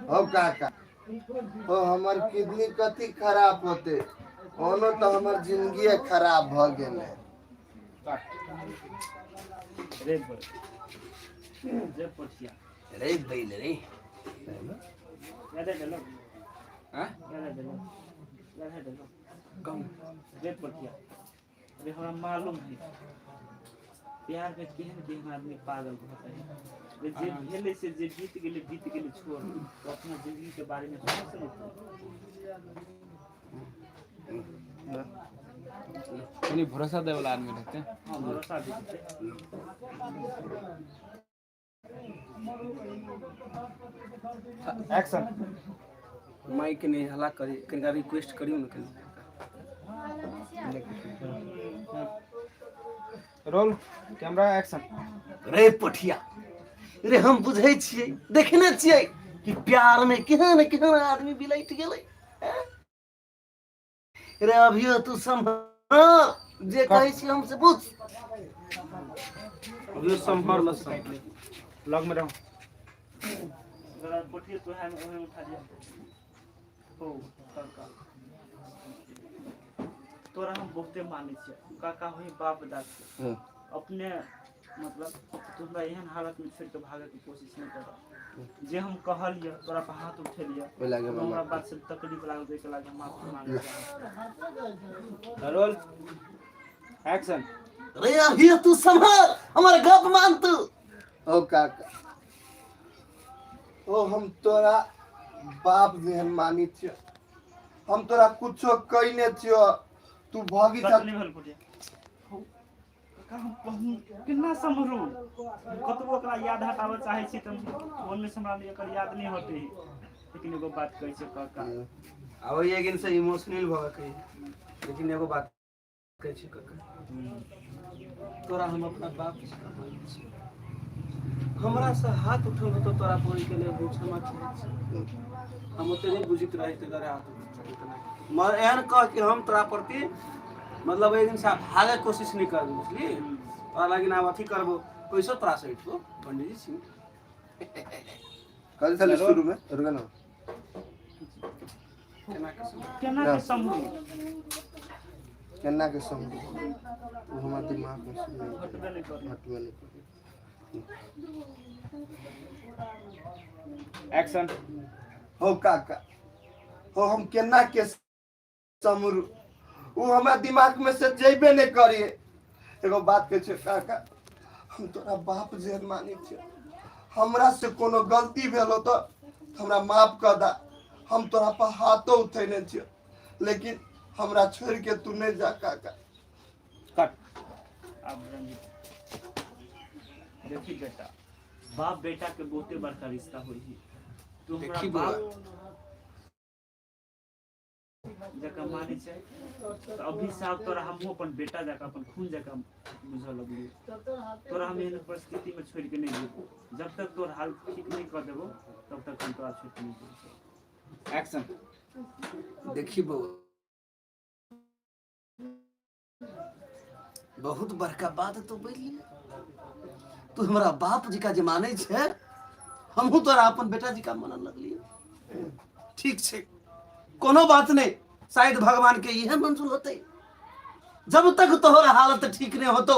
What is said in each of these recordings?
हो काका हो, हमर किडनी कथी खराब होते, ओनो तऽ हमर जिंदगी खराब भऽ गेलै। रे बड़ जे पठिया। रे बैल रे। याद है लोग। हाँ? याद है लोग, याद है लोग। कम। रे पठिया अरे, हमरा मालूम है प्यार में केहन केहन आदमी पागल होता है। रे जे भेलै से जे बीत गेलै बीत गेलै, छोड़। तो अपना जिंदगी के बारे में सोच नहीं तू। कनी भरोसा दै वाला आदमी रहते। हाँ, भरोसा भी देते। एक्शन। माइक नहीं हल्ला करी, कनिका रिक्वेस्ट करियौ ने कनि। Roll camera action. रे पठिया रे, हम बुझै छियै, देखने छियै कि प्यार में केहन केहन आदमी बिलटि गेलै, हैं? रे अभियो तू सम्हार, जे कहै छी हम से बुझ। अभियो सम्हर ल, लग में रहो। जरा पठिया तो है ओहे उठा दिया हो। काका, तोरा हम बहुते मानै छियै काका, होई बाप दास के अपने। मतलब तू हमरा एहन हालत में छोड़ के भागे के कोशिश नहीं कर। जे हम कहलियै, तोरा पर हाथ उठेलियै, ओहि लागे तो हमरा बात से तकलीफ लागल, ओहिके लागे हम माफी मांगे चाहै। Roll action. रे अभियो तू सम्हार, हमर गप मान तू। ओ काका ओ, हम तोरा बाप जेहन मानी छियो, हम तोरा कुछो कइने छियो, तू भगी कट नहीं भेल पटिया। हौ, काका, हम कहूँ केना सम्हरू? कतबो ओकरा याद हटाबऽ चाहै छी तऽ मोनमे से हमरा एकर याद नहि हटै। लेकिन एगो बात कहै छै काका। आब एक दिन से इमोशनल भऽ के, लेकिन एगो बात कहै छी काका, तोरा हम अपना बाप जकाँ मानै छी। हमरा से हाथ उठल होतो तोरा पर, ओहिके लेल हम क्षमा चाहै छी। हम ओते नहि बुझैत रही ताहि दुआरे हाथ उठल। मगर एहन कह कि हम तोरा प्रति मतलब एक दिन से भागे कोशिश नहि करबो, बुझली? तोरा लेकिन आब अथी करबो, पैसो तोरा से उठबो, पंडीजी छी। कल छलै शुरू में, रुक ना। केना के समझ? केना के सम्हरू? केना के समझू, ओ हमर दिमाग में से नहि हटबे नहि करै। हटबे नहि करै। एक्शन। हो काका हो, हम केना के समरू, ओ हमरा दिमाग में से जेबे नहि करिए। एगो बात कहै छै काका, हम तोरा बाप जेहन मानै छियै, हमरा से कोनो गलती भेल हो तऽ हमरा माफ कऽ दा। हम तोरा पर हाथो उठेने छियै, लेकिन हमरा छोड़ के तू नहि जा काका। कट। आब रंजीत देखी बेटा, बाप बेटा के बहुते बड़का रिश्ता होइ है। तू हमरा देखी बाप बौआ। जकाँ मानै छै तऽ अभी से आब तोरा हमहूँ अपन बेटा जकाँ, अपन खून जकाँ बुझऽ लगलियै। तोरा हम एहन परिस्थितिमे छोड़ि के नहि जेबो। जब तक तोर हाल ठीक नहि कऽ देबो, तब तक हम तोरा छोड़ि के नहि जेबो। एक्शन। देखी बौआ, बहुत बड़का बात तू बोलली। तू हमरा बाप जी का जे मानै छै, हमहूँ तोरा अपन बेटा जी का मानऽ लगलियै। ठीक छै, कोनो बात नहि। शायद भगवान के इहे मंजूर होतै। जब तक तोहर हालत ठीक नहि होतौ,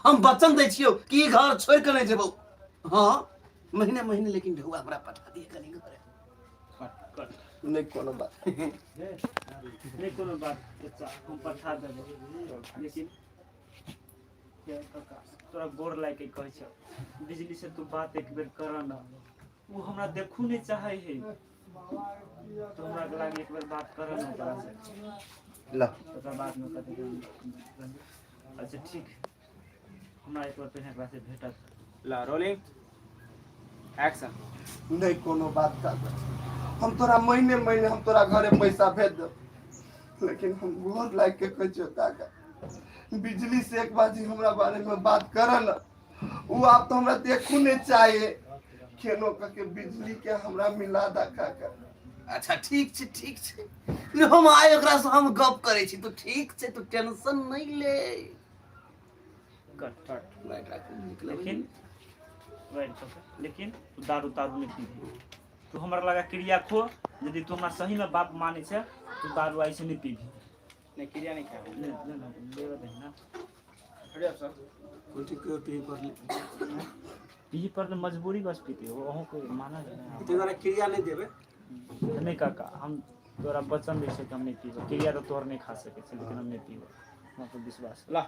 हम वचन दै छियौ कि ई घर छोड़ि कऽ नहि जेबौ। हाँ, महीने महीने लेकिन ढौआ हमरा पठा दिए कनि घरे। कट। नहि कोनो बात। नहि कोनो बात चचा, हम पठा देबो। लेकिन हे काका, तोरा गोर लागि के कहै छौ, बिजली से तू बात एक बेर कर न। ओ हमरा देखू नहि चाहे है, तो हमरा के लागे एक बेर बात कर न ओकरा से। ल। ओकरा बाद में कते। अच्छा ठीक, हमरा एक बेर पहिने एकरा से भेटत। ला, रोलिंग, एक्शन। नहि कोनो बात काका, हम तोरा महीने महीने हम तोरा घरे पैसा भेज देब। लेकिन हम गोर लागि के कहै छियौ काका, बिजली से एक बार जी हमरा बारे में बात कर न। ओ आब तो हमरा देखू नहीं चाहिए। केनो कह के बिजली के हमरा मिला दा काका। अच्छा ठीक छै, ठीक छै। हम आइ ओकरा से हम गप करै छी। तू ठीक छै, तू टेंशन नहि ले। कट। लाइट राखू, नीक लगै। लेकिन गाड़ि कऽ के लेकिन तू दारू तारू नहि पीबही। तू हमरा लगा क्रिया खो, यदि तू हमरा सहीमे बाप मानै छै तू दारू ऐसे नहि पीबही। नहीं, क्रिया नहीं खाए। ले ले ना, लेबऽ दही ना। हरी आप सर। कोठी क्यों पी पड़ले? पी पर मजबूरी बस पीते हो, अहूँ के माना है ना। ताहि दुआरे क्रिया नहि देबै। नहि काका, हम तोरा वचन दै छियौ कि हम नहि पीबो। क्रिया तऽ तोहर नहि खा सकै छै, लेकिन हम नहि पीबो, हमरा पर विश्वास। ला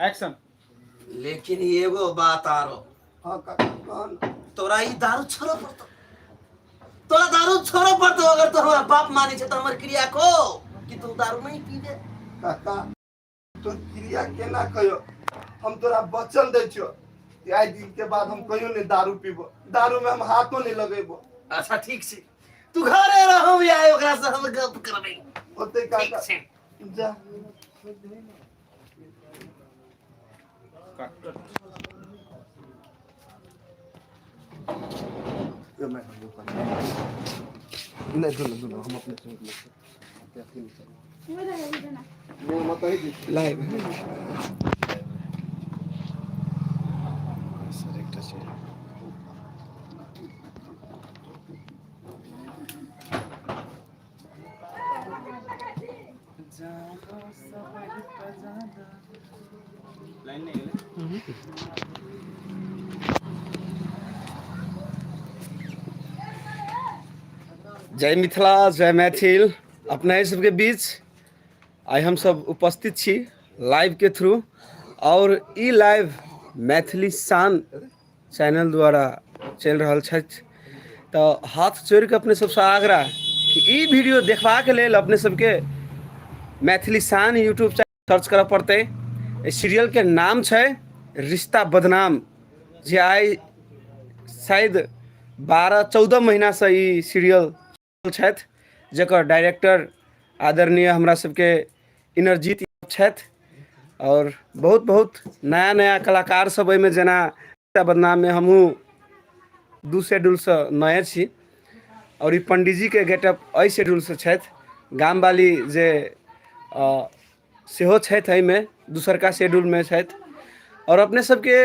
एक्शन। लेकिन एगो बात आरो। हाँ काका, कह। तोरा ई दारू छोड़ऽ पड़तौ, तोरा दारू छोड़ऽ पड़तौ। अगर तू हमरा बाप मानै छै तऽ हमर क्रिया खो कि तू दारू नहीं पीबे। काका, तोर क्रिया केना कहियो, हम तोरा वचन दै छियो कि आइ दिन के बाद हम कहियो नहि दारू पीबो, दारू में हम हाथो नहि लगेबो। अच्छा ठीक छै, तू घरे रहू या ओकरा से हम गप करबै। होते ठीक काका। छै। जा। कट। नहीं, दुनो दुनो हम अपने से नहीं मत ही। लाइव। सर, एकटा छै। लाइन नहीं गेलै। जय मिथिला, जय मैथिल। अपने सबके बीच आइ हमसब उपस्थित छी लाइव के थ्रू और ई लाइव मैथिली शान चैनल द्वारा चलि रहल छथि। तऽ हाथ जोड़ि कऽ अपने सबसँ आग्रह कि ई वीडियो देखबाक लेल अपने सबके मैथिली शान यूट्यूब चैनल सर्च करऽ पड़तै। एहि सीरियलके नाम छै रिश्ता बदनाम, जे आइ शायद 12-14 महीनासँ ई सीरियल छथि, जकर डायरेक्टर आदरणीय हमरा सबके इनरजीत छथि और बहुत बहुत नया नया कलाकार सब एहिमे, जेना बदनाममे हमहूँ 2 शेड्यूलसँ नए छी और ई पंडीजीके गेटअप एहि शेड्यूलसँ छथि। गामवाली जे सेहो छथि एहिमे, दोसरका शेड्यूलमे छथि। आओर अपने सबके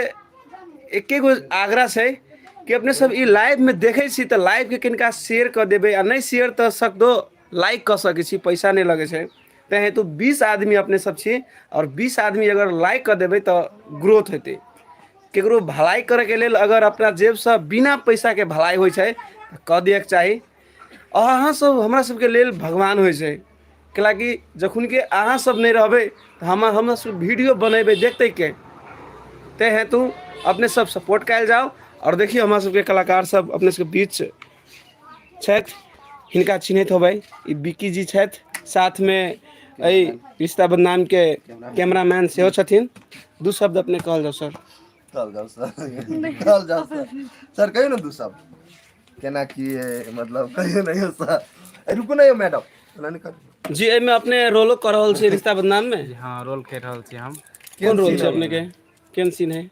एके गो आग्रह छै कि अपने सब ई लाइवमे देखै छी तऽ लाइवके कनिका शेयर कऽ देबै, आ नहि शेयर तऽ सकदो लाइक कऽ सकै छी, पैसा नहि लगै छै। ताहि हेतु 20 आदमी अपने सब छी आओर 20 आदमी अगर लाइक कऽ देबै तऽ ग्रोथ हेतै। ककरो भलाइ करैके लेल अगर अपना जेबसँ बिना पैसाके भलाइ होइ छै तऽ कऽ दियैके चाही। अहाँ सब हमरा सबके लेल भगवान होइ छै, कैलाकि जखन कि अहाँ सब नहि रहबै तऽ हमरा सब वीडियो बनेबै देखतै के? ताहि हेतु अपने सब सपोर्ट कयल जाउ। आओर देखियौ, हमरा सबके कलाकार सब अपने सबके बीच छथि। हिनका चिन्हैत होबै, ई बिक्की जी छथि, साथमे एहि रिश्ता बदनामके कैमरामैन सेहो छथिन। दू शब्द अपने कहल जाउ सर। कहल जाउ सर, कहल जाउ सर। सर, कहियौ ने दू शब्द, केना की है, मतलब कहियौ ने यौ सर। ए, रुकू ने यौ मैडम, एना नहि करू। जी, एहिमे अपने रोलो कऽ रहल छी रिश्ता बदनाम में? जी हाँ, रोल कर रहल छी हम। कोन रोल छै अपने के, केहन सीन है?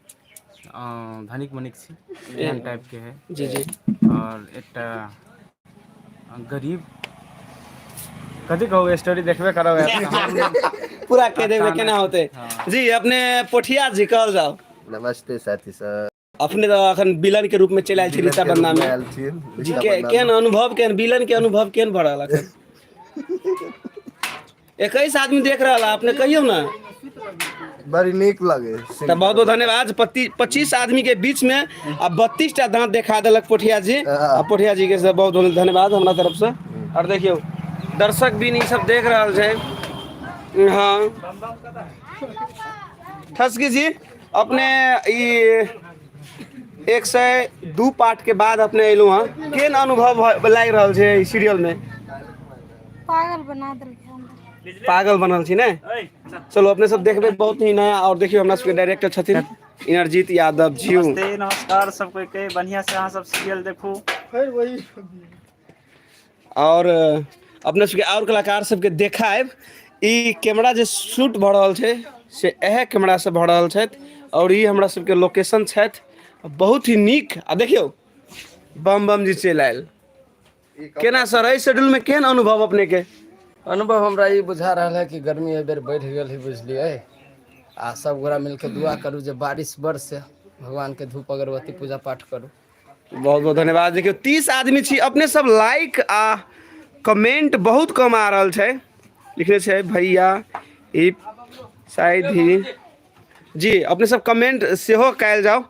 धनिक मनिक छी, एहन टाइप के है। जी जी। और एकटा गरीब, कथी कहू, स्टोरी देखबे करब। पूरा कह देबै केना होते। जी, अपने पोठिया जी, कहल जाओ। नमस्ते साथी सर। अपने तऽ अखन विलन के रूप में चलि आयल छी रिश्ता बदनाम में। आयल छी। जी, केहन अनुभव, केहन विलन के अनुभव केहन भऽ रहल अखन? 21 आदमी देख रहल है, अपने कहियौ ने। बड़ी नीक लगे। तऽ बहुत बहुत धन्यवाद। 25 आदमी के बीच में आ 32 टा दांत देखा देलक पोठिया जी। आ पोठिया जी के से बहुत बहुत धन्यवाद हमरा तरफ से। और देखियौ, दर्शक भी ई सब देख रहल छै। हाँ ठसकी जी, अपने ई 102 पार्ट के बाद अपने अयलहुँ हँ, केहन अनुभव लागि रहल छै ई सीरियल में? पागल बना देलकै हमरा। पागल बनल छी ने? चलू, अपने सब देखबै बहुत ही नया। और देखियौ, हमरा सबके डायरेक्टर छथिन इनरजीत यादव जी। नमस्ते, नमस्कार सब कोई के। बढ़िया से अहाँ सब सीरियल देखू। और अपने सबके और कलाकार सबके देखायब। ई कैमरा जे शूट भऽ रहल छै से इएह कैमरा से भऽ रहल छथि और ई हमरा सबके लोकेशन छथि, बहुत ही नीक। आ देखियौ, बम बम जी चलि आयल। केना सर, एहि शेड्यूल में केहन अनुभव अपने के? अनुभव हमरा ई बुझा रहल है कि गर्मी एहि बेर बढ़ि गेल है, बुझलियै? आ सब गोरा मिलके दुआ करू जे बारिश बरसे। भगवानके धूप अगरबत्ती पूजा पाठ करू। बहुत बहुत धन्यवाद। देखियौ 30 आदमी छी, अपने सब लाइक आ कमेंट बहुत कम आ रहल छै। लिखने छै भैया ई शायद ही जी, अपने सब कमेंट सेहो कयल जाउ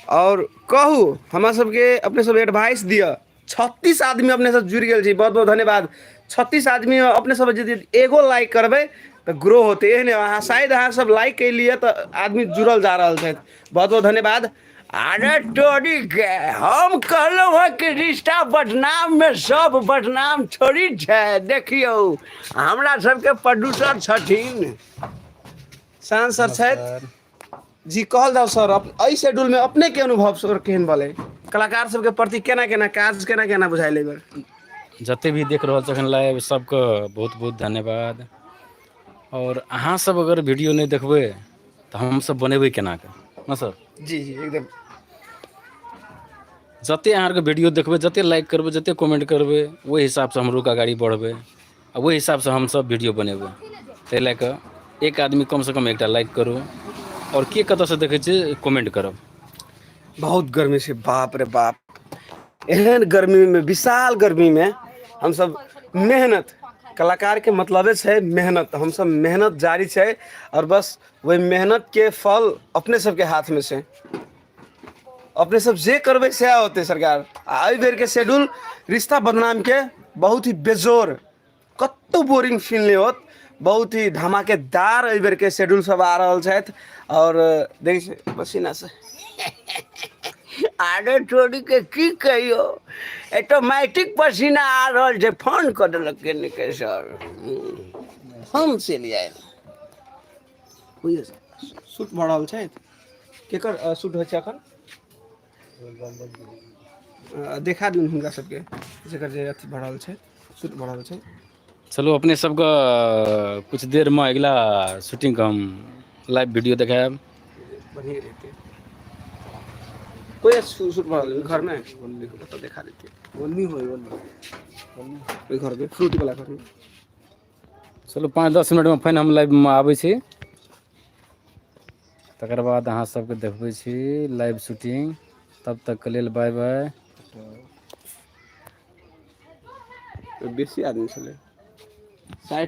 और कहू हमरा सबके, अपने सब एडवाइस दिअ। 36 आदमी अपने सब जुड़ि गेल छी, बहुत बहुत धन्यवाद। 36 आदमी अपने सब यदि एगो लाइक करबै तऽ ग्रो होतै। एहने अहाँ शायद अहाँ सब लाइक केलियै तऽ आदमी जुड़ल जा रहल छथि, बहुत बहुत धन्यवाद। अरे तोरी के, हम कहलहुँ हँ कि रिश्ता बदनाम में सब बदनाम थोड़ी छै। देखियौ हमरा सबके प्रोड्यूसर छथिन शान सर छथि जी। कहल जाउ सर, एहि शेड्यूल में अपने के अनुभव सर केहन भेलै? कलाकार सबके प्रति केना केना काज केना केना बुझायल एहि बेर? जते भी देख रहल छै अखन लाइव, सबके बहुत बहुत धन्यवाद। और अहाँ सब अगर वीडियो नहि देखबै तऽ हमसब बनेबै केना कऽ ने सर? जी जी एकदम। जते अहाँ आरके वीडियो देखबै, जते लाइक करबै, जते कमेंट करबै, ओहि हिसाबसँ हमरो अगाड़ी बढ़बै आ ओहि हिसाबसँ हमसब वीडियो बनेबै। ताहि लए कऽ एक आदमी कमसँ कम एकटा लाइक करू आओर के कतऽसँ देखै छियै कमेंट करब। बहुत गर्मी छै, बाप रे बाप। एहन गर्मीमे, विशाल गर्मीमे हमसब मेहनत, कलाकारके मतलबे छै मेहनत, हमसब मेहनत जारी छै आओर बस ओहि मेहनतके फल अपने सबके हाथमे छै। अपने सब जे करबै सएह होतै सरकार। आ एहि बेरके शेड्यूल रिश्ता बदनामके बहुत ही बेजोड़, कतहु बोरिंग फील नहि होत, बहुत ही धमाकेदार एहि बेरके शेड्यूल सब आ रहल छथि। आओर देखै छियै पसीनासँ अरे चोरी के की कहियो, ऑटोमेटिक पसीना आ रहल छै। फोन कऽ देलक के निके सर, हम चलि आयल। शूट भऽ रहल छै, केकर शूट होइ छै एखन देखा दियौ हुनका सबके, जकर जे अथी भऽ रहल छै, शूट भऽ रहल छै। चलू अपने सबके कुछ देरमे अगिला शूटिंगके हम लाइव वीडियो देखायब। बढ़िया रहते कोई शूट भऽ रहल घरमे तो देखा देते। ओहि घरमे, फ्रूट वाला घरमे। चलू 5-10 मिनटमे फेर हम लाइवमे आबै छी, तकर बाद अहाँ सबके देखबै छी लाइव शूटिंग। तब तकके लेल बाय बाय। बेसी आदमी छलै 60।